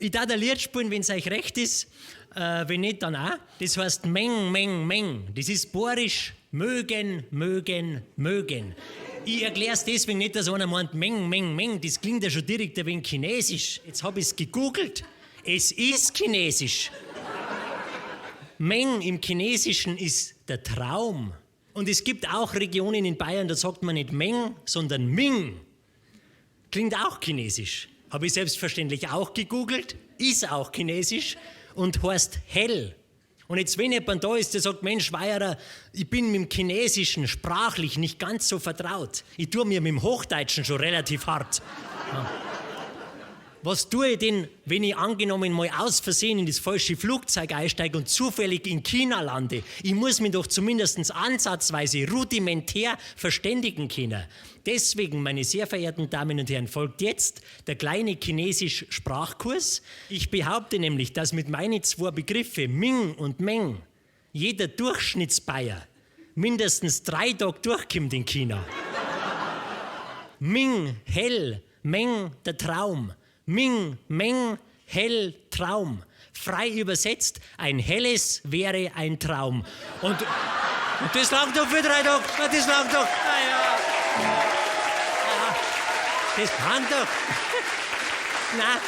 Ich darf ein Lied spielen, wenn es euch recht ist. Wenn nicht, dann auch. Das heißt Meng, Meng, Meng. Das ist boarisch mögen, mögen, mögen. Ich erkläre es deswegen nicht, dass einer meint, Meng, Meng, Meng. Das klingt ja schon direkt ein wenig chinesisch. Jetzt habe ich es gegoogelt. Es ist chinesisch. Meng im Chinesischen ist der Traum. Und es gibt auch Regionen in Bayern, da sagt man nicht Meng, sondern Ming. Klingt auch chinesisch. Habe ich selbstverständlich auch gegoogelt, ist auch chinesisch und heißt hell. Und jetzt, wenn jemand da ist, der sagt, Mensch, Weyerer, ich bin mit dem Chinesischen sprachlich nicht ganz so vertraut. Ich tue mir mit dem Hochdeutschen schon relativ hart. Ja. Was tue ich denn, wenn ich angenommen mal aus Versehen in das falsche Flugzeug einsteige und zufällig in China lande? Ich muss mich doch zumindest ansatzweise rudimentär verständigen können. Deswegen, meine sehr verehrten Damen und Herren, folgt jetzt der kleine chinesisch Sprachkurs. Ich behaupte nämlich, dass mit meinen zwei Begriffe Ming und Meng jeder Durchschnittsbayer mindestens 3 Tage durchkommt in China. Ming, hell, Meng, der Traum. Ming, Meng, hell, Traum. Frei übersetzt, ein helles wäre ein Traum. Und das langt doch für 3 Tage. Das langt doch. Ah, ja. Ja. Das kann doch. Nein.